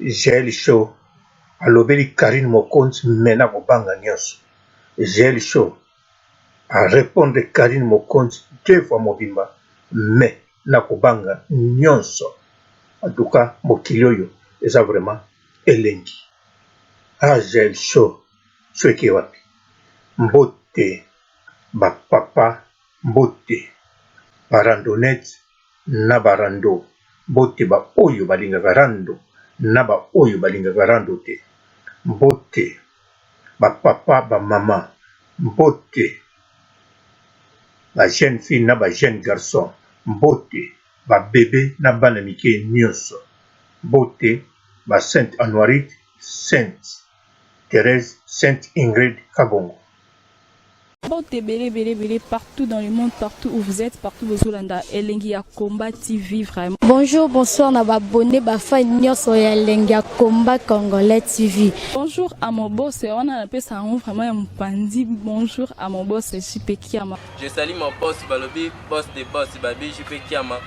Jael show alobeli Carine Mokonzi mais na kobanga nionso. Jael show a repondre Carine Mokonzi deux fois mobimba mais na kobanga nionso. En tout cas mokili oyo eza vraiment elengi. Ah Jael show soki wapi? Mbote ba papa Mbote ba randonnettes na ba rando, mbote ba oyo balingaka rando na ba oyo balingaka rando te, mbote ba papa ba mama, mbote ba jeunes filles na ba jeunes garçons, mbote ba bebe na bana mike nionso, mbote ba Sainte Anuarite, Sainte Therèse, Sainte Ingrid Kabongo. Mbote ebele ebele ebele partout dans le monde, partout où vous êtes, partout bozolanda Elengi ya Combat TV vraiment. Bonjour, bonsoir na ba abonnés ba fans nyonso ya Elengi ya Combat Congolais TV. Bonjour à mon boss, wana napesa yango vraiment ya mopanzi. Bonjour à mon boss JP Kiama. Je salue mon boss balobi boss de boss babi JP Kiama.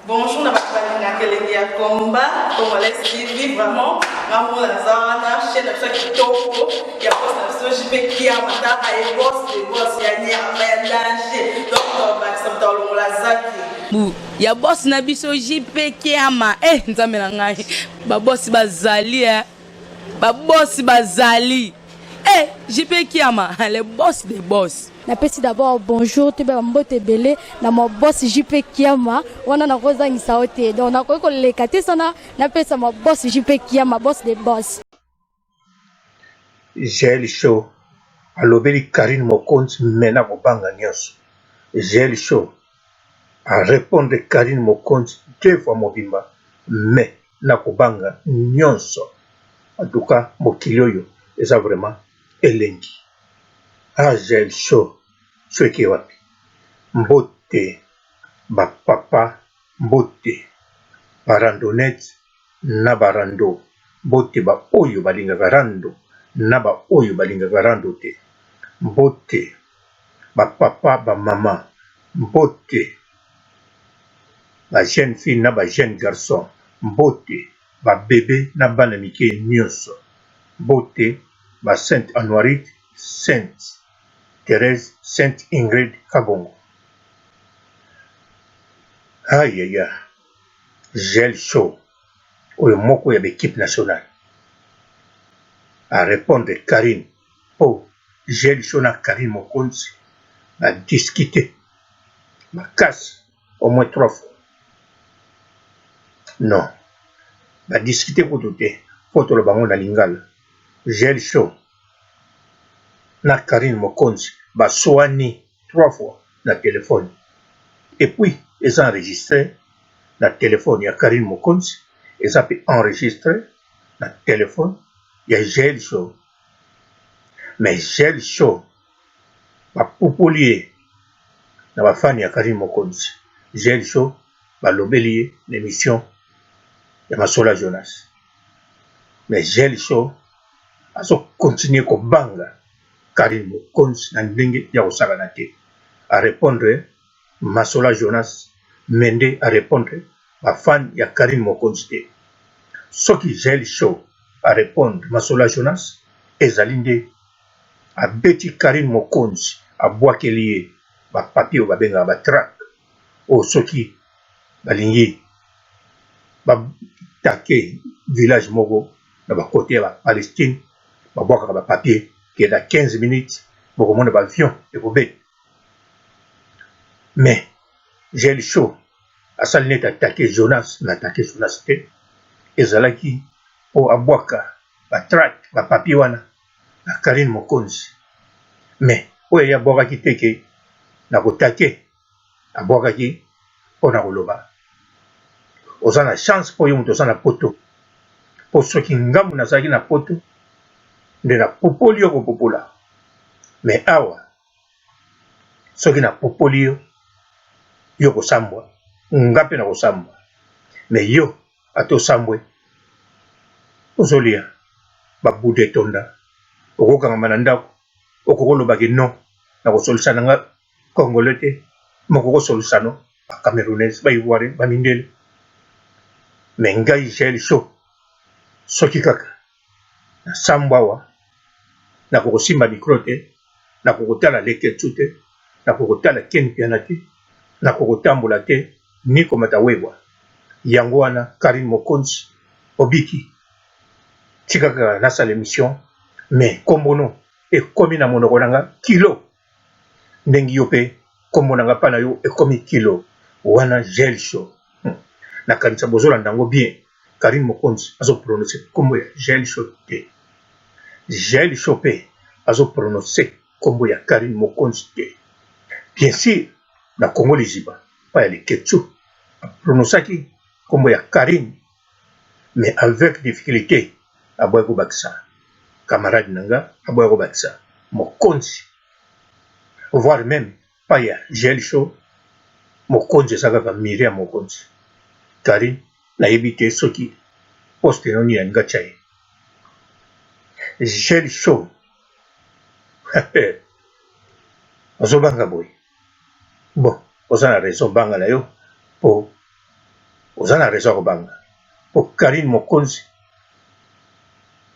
Bonjour na bato balingaka elengi ya combat congolais TV vraiment nga moko naza wana chaîne na biso ya kitoko ya boss na biso JP Kiama taka ye boss de boss ya nyama ya danger donc tobakisa moto alongola zaki bu ya boss na biso JP Kiama eh nzambe na ngai ba boss bazali eh ba boss bazali eh JP Kiama le boss de boss. Napesi d'abord bonjour toyeba ba mbote ebele na ma boss JP Kiama wana nakozangisa yo te donc nakoki koleka te sana napesa ma boss JP Kiama boss de boss. Jael show alobeli Carine Mokonzi mais na kobanga nionso. Jael show a repondre Carine Mokonzi deux fois mobimba mais na kobanga nionso. En tout cas mokili oyo eza vraiment elengi. Ah Jael show show eke wapi? Mbote ba papa mbote ba randonnettes na ba rando mbote ba oyo balingaka rando na ba oyo balingaka rando te mbote ba papa ba mama mbote ba jeunes filles na ba jeunes garçons mbote ba bebe na bana mike nionso mbote ba sainte Anuarite sainte Therèse sainte Ingrid Kabongo ayaya Jael show oyo moko ya ba equipe nationale a repondre Carine po Jael show na Carine Mokonzi ba discuter makasi au moins 3 fois non ba discuter kutu te po toloba yango na lingala Jael show na Carine Mokonzi baswani 3 fois na telephone et puis eza enregistre na telephone ya Carine Mokonzi eza pe enregistre na telephone ya Jael show mais Jael show bapupoli ye na ba fan ya Carine Mokonzi Jael show balobeli ye na emission ya masolo ya Jonas mais Jael show azo continuer kobanga Carine Mokonzi na ndenge ya kosakana te a repondre masolo ya Jonas mais nde a repondre ba fan ya Carine Mokonzi te soki Jael show a repondre masolo ya Jonas ezali nde abeti Carine Mokonzi abwakeli ye ba papier oyo babengaka ba trac oyo soki balingi ba attaquer village moko na ba cote ya ba Palestine babwakaka ba papier ke na 15 minutes bokomona ba avion ekobeta mais Jael show asali neti attaquer Jonas mais attaquer Jonas te ezalaki po abwaka ba trac ba papier wana na Carine Mokonzi mais oyo ye abwakaki te ke na ko attaquer abwakaki pona koloba oza na chance po yo moto oza na poto po soki ngambo nazalaki na poto nde na popoli yo kopopola mais awa soki na popoli yo yo kosambwa nga pe na kosambwa mais yo ata osambwe ozolia ba buda etonda okokangama na ndako okokoloba ke non nakosolisa na nga congolais te moko kosolisa no ba camerounais ba ivoirien ba mindele. Mais ngai Jael Show soki kaka na sambwa awa nako kosimba micro te, nako kotala Leketchou te, nako kotala Ken Mpiana te, nako kotambola te ni komata webwa. Yango wana Carine Mokonzi obiki tika kaka nasala emission mais kombo no ekomi na monoko na nga kilo ndenge yo pe kombo na nga pa na yo ekomi kilo wana Jael Show. Nakanisa bozolanda yango bien Carine Mokonzi azo prononcer kombo ya Jael Show te. Jael Show pe azo prononcer kombo ya Carine Mokonzi te. Bien sur na Congo Liziba pa ya Leketchou a prononcaki kombo ya Carine mais avec difficulté aboya kobakisa camarade na nga aboya kobakisa Mokonzi voire meme pa ya Jael Show Mokonzi eza kaka Miriam Mokonzi Carine nayebi te soki poste no nini alingi atya ye Jael Show ozobanga boye bon oza na raison banga na yo po oza na raison ya kobanga po Carine Mokonzi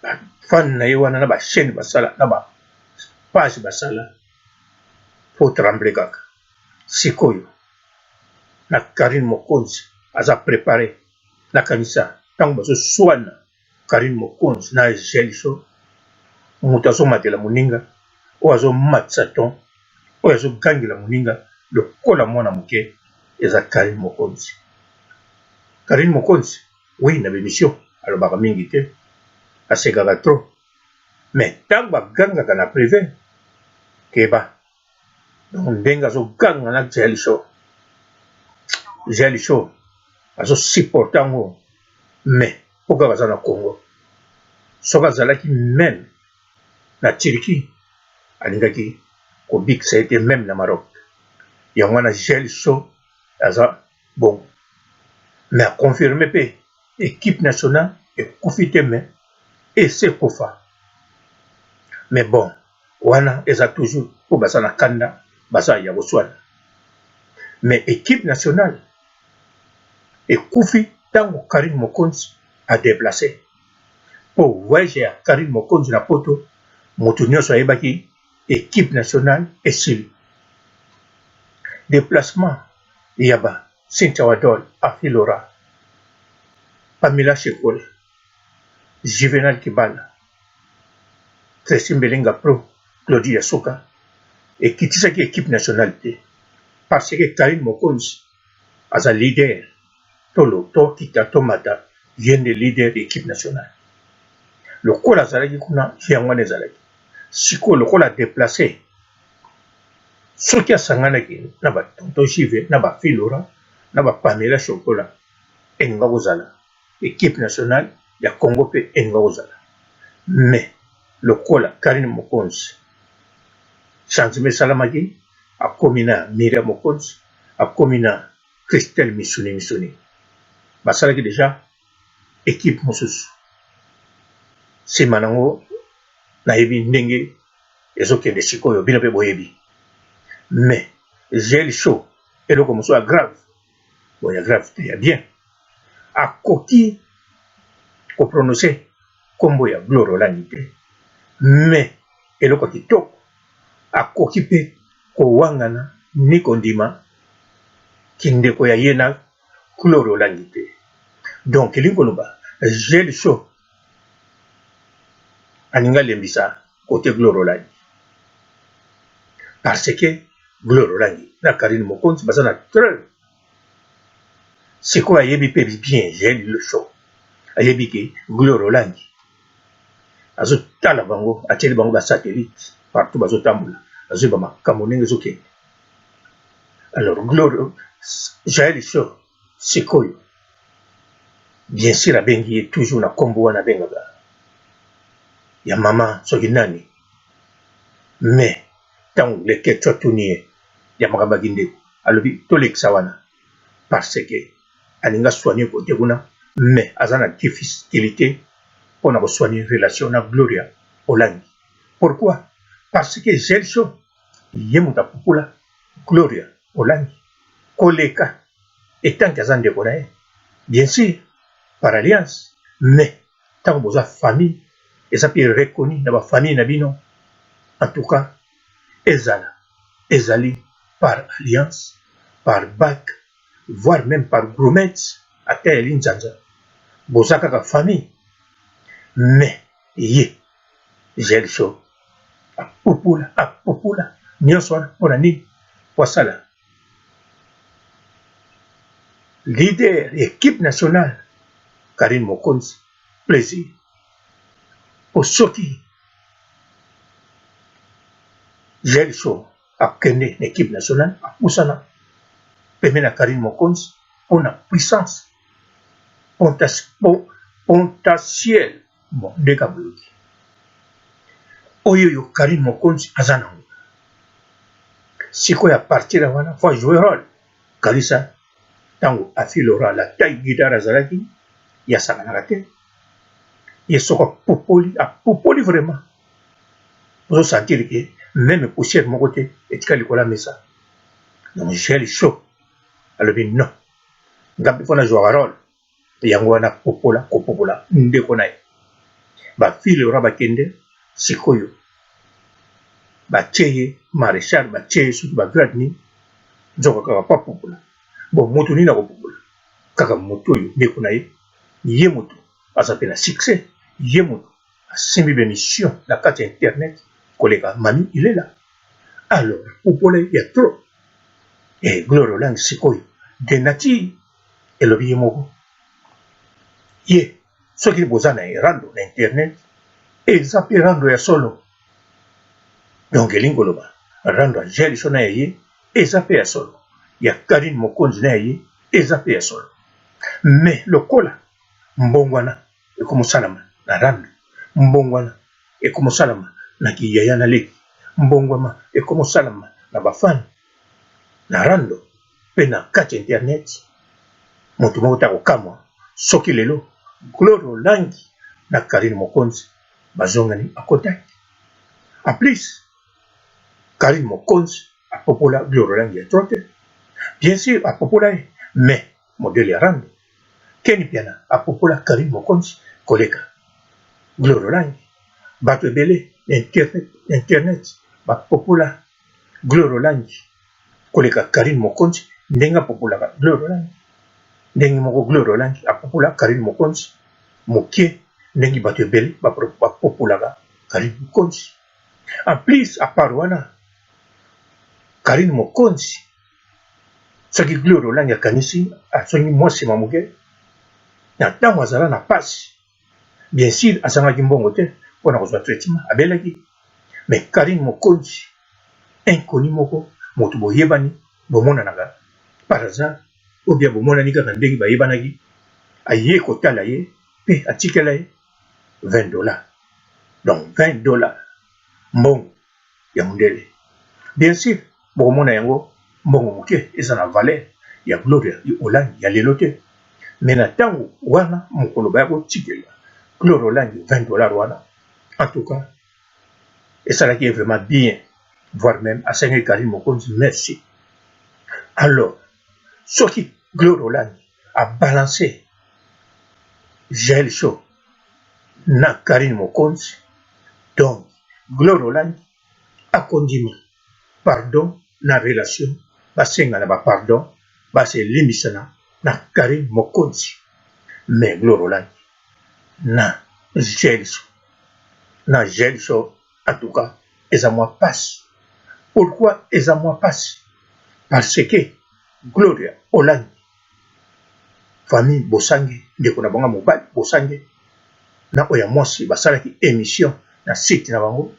ba fan na ye wana na ba chaine basala na ba page basala po tremble kaka sikoyo na Carine Mokonzi aza prepare nakanisa tango bazo swana Carine Mokonzi na Jael Show moto azomatela moninga oyo azomatisa ton oyo azogangela moninga lokola mwana moke eza Carine Mokonzi. Carine Mokonzi oui na b'emission alobaka mingi te asekaka trop mais tango agangaka na prive keba donc ndenge azoganga na Jael Show Jael Show azo supporte yango mais po kaka aza na Congo soki azalaki meme na Turquie alingaki kobikisa ye te meme na Maroc yango wana Jael Show aza bongo mais a confirme pe equipe nationale ekufi te mais esi ekufa mais bon wana eza toujours po baza na kanda baza ya koswana mais equipe nationale ekufi tango Carine Mokonzi a deplacer po voyage ya Carine Mokonzi na poto mutu nionso ayebaki equipe nationale esili deplacement ya ba Cynthia Wadol, Afy Laura, Pamela Shekola, Juvenal Kibala, Tracy Mbelenga Pro, Claudie Yasuka ekitisaki equipe nationale te parce que Carine Mokonzi aza leader tolo tokita tomata ye nde leader ya equipe nationale lokola azalaki kuna yango wana ezalaki sikoyo lokola deplace soki asanganaki na ba tonton Juve na ba Filora na ba Pamela Shokola elinga kozala equipe nationale ya Congo pe elinga kozala mais lokola Carine Mokonzi changement esalamaki akomi na Miriam Mokonzi akomi na Christelle Misuni Misuni basalaki dejà equipe mosusu sima nango nayebi ndenge ezokende sikoyo bino pe boyebi mais Jael show eloko mosusu ya grave bon ya grave te ya bien akoki ko prononcer kombo ya Gloria Olangi te mais eloko ya kitoko akoki pe kowangana ni kondima kindeko ya ye na Gloria Olangi te donc elingi koloba Jael show alingi alembisa cote Gloria Olangi parce que Gloria Olangi na Carine Mokonzi baza na treuve sikoyo ayebi pe bien Jael Show ayebi ke Gloria Olangi azotala bango atieli bango ba satellite partout bazotambola azoyeba makambo ndenge ezokende alors Gloria Jael Show sikoyo bien sur abengi ye toujours na kombo wana abengaka ya mama soki nani mais tango leketchou atuni ye ya makambo ya kindeko alobi tolekisa wana parce que alingi a soigner cote kuna mais aza na difficulite pona ko soigner relation na Gloria Olangi pourquoi parce que Jael show ye moto apupula Gloria Olangi koleka etant que aza ndeko na ye bien sur. par alliance mais ntango boza famille eza mpe reconnu na ba famille na bino en tout cas ezala ezali par alliance par bac voire même par gourmette ata ya linzanza boza kaka famille mais ye Jael Show apupula apupula nyonso wana mpo na nini po asala leader ya equipe nationale Carine Mokonzi plaisir po soki Jael Show akende na equipe nationale apusana pembeni na Carine Mokonzi mpo na puissance potentiel bon ndenge aboyoki oyo yo Carine Mokonzi aza nango sikoyo a partir ya wana faut jouer role kanisa ntango afi Laura la taille guitare azalaki ye asakanaka te ye soko apupoli apupoli vraiment ozo sentir ke meme poussière moko te etikali likolo ya mesa donc gel chaud alobi non nga mpe fo na jouaka role yango wana popola kopopola ndeko na ye ba fille ora bakende sikoyo batie ye maréchal batie ye soki ba grade nini nzoka kaka po apopola bon moto nini akopopola kaka moto oyo ndeko na ye ye moto aza mpe na succès ye moto asimbi ba emission na kati ya internet koleka mami ilela alors popola ya trop e gloire olangi sikoyo de nature elobi ye moko ye soki boza na rando na internet eza mpe rando ya solo donc elingi koloba rando ya gel na ya ye eza mpe ya solo ya Carine Mokonzi na ya ye eza mpe ya solo mais lokola mbongwana ekomosalama na rando mbongwana ekomosalama na kiyaya na leki mbongwama ekomosalama na bafani na rando mpe na kati ya internet moto moko ta kokamwa soki lelo Gloria Olangi na Carine Mokonzi bazongani akotaki en plus Carine Mokonzi apopola Gloria Olangi ya trop te bien sûr apopola ye mais modèle ya rando Ken Mpiana apopola Carine Mokonzi koleka Gloria Olangi bato ebele na internet, internet bapopola Gloria Olangi koleka Carine Mokonzi ndenge apopolaka Gloria Olangi ndenge moko Gloria Olangi apopola Carine Mokonzi moke ndenge bato ebele bapopolaka Carine Mokonzi en plus à part wana Carine Mokonzi soki Gloria Olangi akanisi azongi mwa nsima moke na ntango azala na pasi bien sûr azangaki mbongo te mpona kozwa traitement abelaki mais Carine Mokonzi inconnu moko moto boyebani bomonanaka par hasard ou bien bomonani kaka ndenge bayebanaki aye kotala ye mpe atikela ye 20 $, donc 20 $ mbongo ya mondele. Bien sûr bokomona yango mbongo moke eza na valeur ya Gloria Olangi ya lelo te mais na ntango wana mokolo baya kotikela Gloria Olangi 20 $ wana, en tout cas esalaki ye vraiment bien, voire même asengeli Carine Mokonzi merci. Alors soki Gloria Olangi abalance Jael Show na Carine Mokonzi, donc Gloria Olangi akondima pardon na relation basengana ba pardon baselimbisana na Carine Mokonzi. Mais Gloria Olangi na Jael Show, na Jael Show, en tout cas eza mwa pasi. Pourquoi eza mwa pasi? Parce que Gloria Olangi, famille Bosange, ndeko na bango mobali Bosange na oyo ya mwasi basalaki émission na site na bango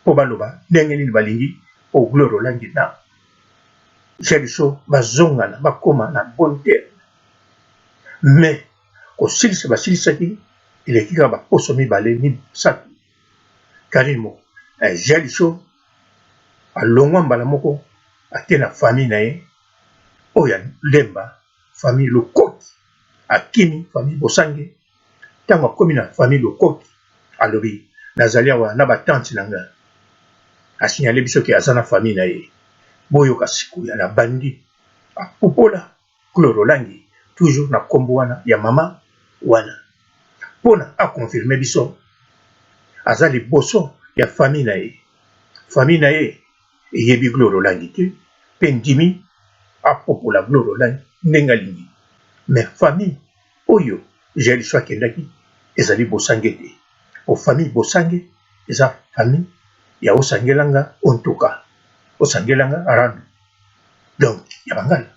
mpo baloba ndenge nini balingi po Gloria Olangi na Jael Show bazongana bakóma na bon terme. Mais kosilisa basilisaki eleki kaka baposo mibale misato, Carine moko Jael Show alongwa mbala moko ake na famille na ye oyo ya Lemba, famille Lukoki. Akimi famille Bosange. Ntango akomi na famille Lukoki, alobi nazali awa na batante na ngai. Asignale biso ke aza na famille na ye. Boyoka sikoyo na bandi apupola Gloria Olangi toujours na nkombo wana ya mama. wana pona a confirme biso aza liboso ya famille na ye famille na ye eyebi Gloria Olangi te pe endimi apopola Gloria Olangi ndenge alingi mais famille oyo Jael Show akendaki ezali Bosange te po famille Bosange eza famille ya osangelanga ontuka osangelanga rando donc ya bangala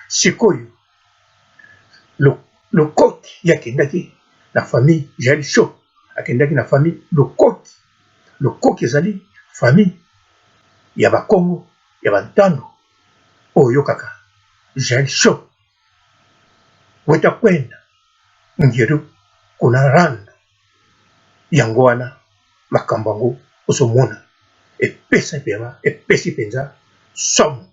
sikoyo Lokoki ye akendaki na famille Jael Show akendaki na famille Lokoki Lokoki ezali famille ya ba kongo ya ba ntandu oyo oyokaka Jael Show weta kwenda ngeru kuna rando yango wana makambo yango ozomona epesa pema epesi mpenza somo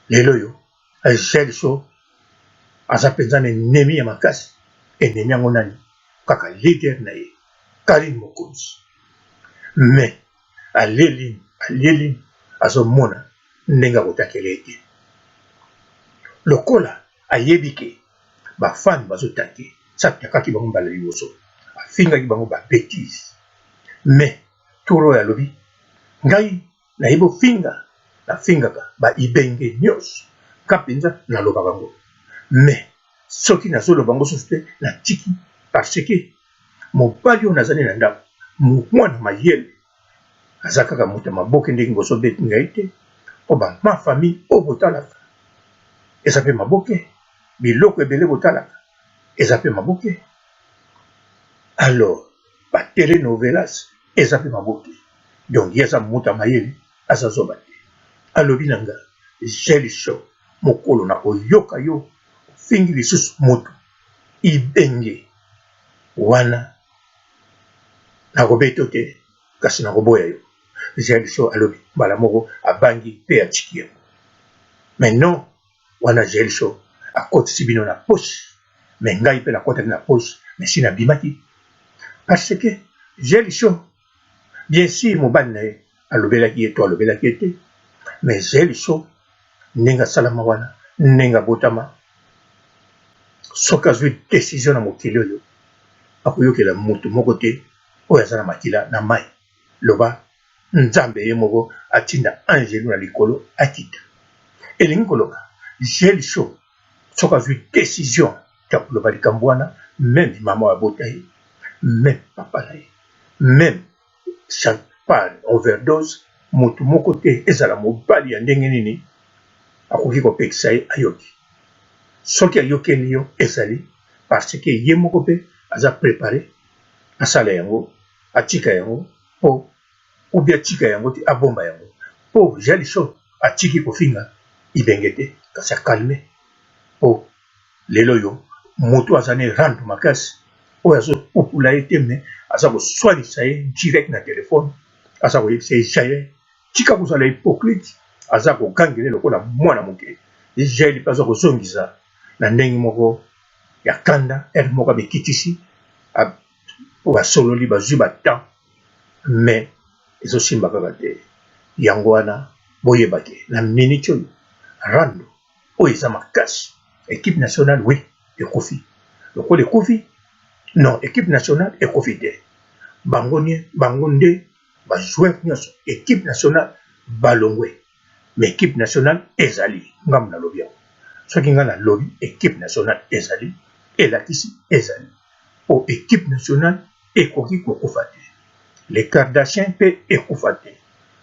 lelo oyo Jael Show aza mpenza na ennemi ya makasi ennemi yango nani kaka leader na ye Carine Mokonzi mais aleli aleli azomona ndenge akotakela ye te lokola ayebi ke ba fan bazotake satakaki bango mbala liboso afingaki bango ba betise mais tour oyo alobi ngai Nayebi ofinga nafingaka ba ibenge nionso nga penza nalobaka ngo mais soki nazoloba ngo susu te natiki parce que mobali oyo nazali na ndaku mwana mayele aza kaka moto ya maboke ndenge bozo beti ngai te po ba ma famille oyo botalaka eza pe maboke biloko ebele botalaka eza pe maboke alors ba telenovelas eza pe maboke donc ye aza mutu ya mayele aza zoba te alobi na nga gel show mokolo na koyoka yo ofingi lisusu mutu ibenge wana nakobeto te kasi nakoboya yo gel show alobi mbala moko abangi pe atiki yango mais non wana gel show akotisi bino na poche mais ngai pe nakotaki na poche mais si nabimaki parce que gel show Bien sur mobali na ye alobelaki ye to alobelaki ye te mais Jael show ndenge asalama wana ndenge abotama soki azwi decision na mokili oyo akoyokela mutu moko te oyo aza na makila na mayi loba Nzambe ye moko atinda angelu na likolo akita elingi koloba Jael show soki azwi decision ya koloba likambo wana meme mama oyo abota ye meme papa na ye meme par overdose motu moko te ezala mobali ya ndenge nini akoki kopekisa ye ayoki soki ayokeli yo ezali parce que ye moko mpe aza prepare asala yango atika yango mpo ou bien atika yango te abomba yango po Jalisho atiki kofinga Ibenge te kasi a calme po lelo oyo mutu aza ne rando makasi oyo azo pupula ye te mais aza koswanisa ye direct na telephone aza koyebisa ye Jael tika kozala hypocrite aza kogangela ye lokola mwana moke Jael pe aza kozongisa na ndenge moko ya kanda heure moko amikitisi po basololi bazui ba temps mais ezo simba kaka te yango wana boyeba ke na minute oyo rando oyo eza makasi equipe nationale oui ekufi lokola ekufi non equipe nationale ekufi te bango nie bango nde ba joueurs nionso equipe nationale balongwe mais equipe nationale ezali nga nalobi yango soki nga nalobi equipe nationale ezali elakisi ezali po equipe nationale ekoki kokufa te les Kardashian pe ekufa te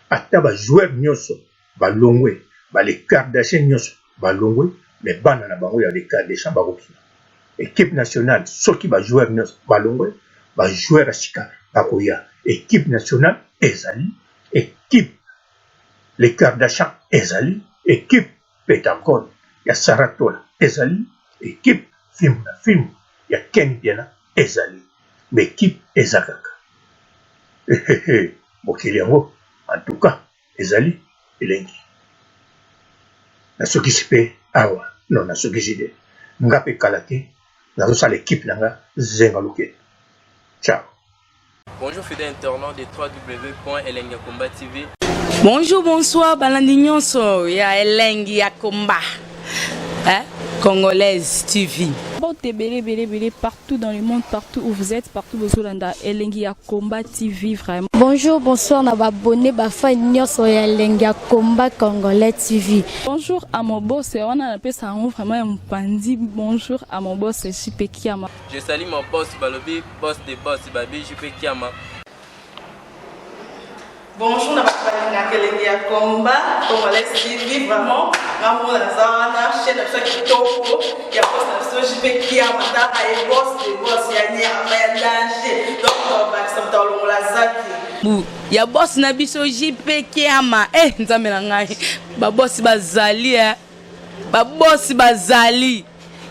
ata ba joueurs nionso balongwe ba les Kardashian nionso balongwe mais bana na bango ya les Kardashian bakokima equipe nationale soki ba joueurs nionso balongwe ba joueurs ya sika bakoya equipe nationale ezali equipe les Kardashian ezali equipe Pentagone ya Sarah Tola ezali equipe fimbu na fimbu ya Ken Mpiana ezali ba equipe eza kaka ehehe mokili yango en tout cas ezali elengi nasukisi pe awa non nasukisi te nga pe kala te nazosala equipe na nga zenga luketu ciao. Bonjour fidèle internaute de www.elengiyakomba TV. Bonjour, bonsoir, balandi nyonso ya Elengi ya Komba. Hein? Congolaise TV. Mbote ebele ebele ebele partout dans le monde, partout où vous êtes, partout bozolanda Elengi ya Combat TV vraiment. Bonjour, bonsoir na ba abonné, ba fan nyonso ya Elengi ya Combat Congolais TV. Bonjour à mon boss, wana napesa yango vraiment ya mopanzi. Bonjour à mon boss JP Kiama. Je salue mon boss balobi, boss de boss babi JP Kiama. Bonjour na bato balingaka Elengi ya Combat Congolais TV, vraiment nga moko naza wana, chaîne na biso ya kitoko ya boss na biso JP Kiama. Taka ye, boss de boss ya nyama ya danger, donc tobakisa moto alongola zaki. Bu ya boss na biso JP Kiama. E Nzambe na ngai, babosi bazali e, babosi bazali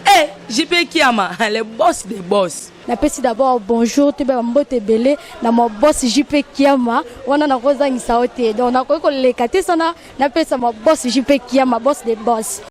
e, JP Kiama, le boss de boss. Napesi d'abord bonjour, toyeba bambote ebele na ma boss JP Kiama. Wana nakozangisa yo te, donc nakoki koleka te sana napesa ma boss JP Kiama, boss de boss.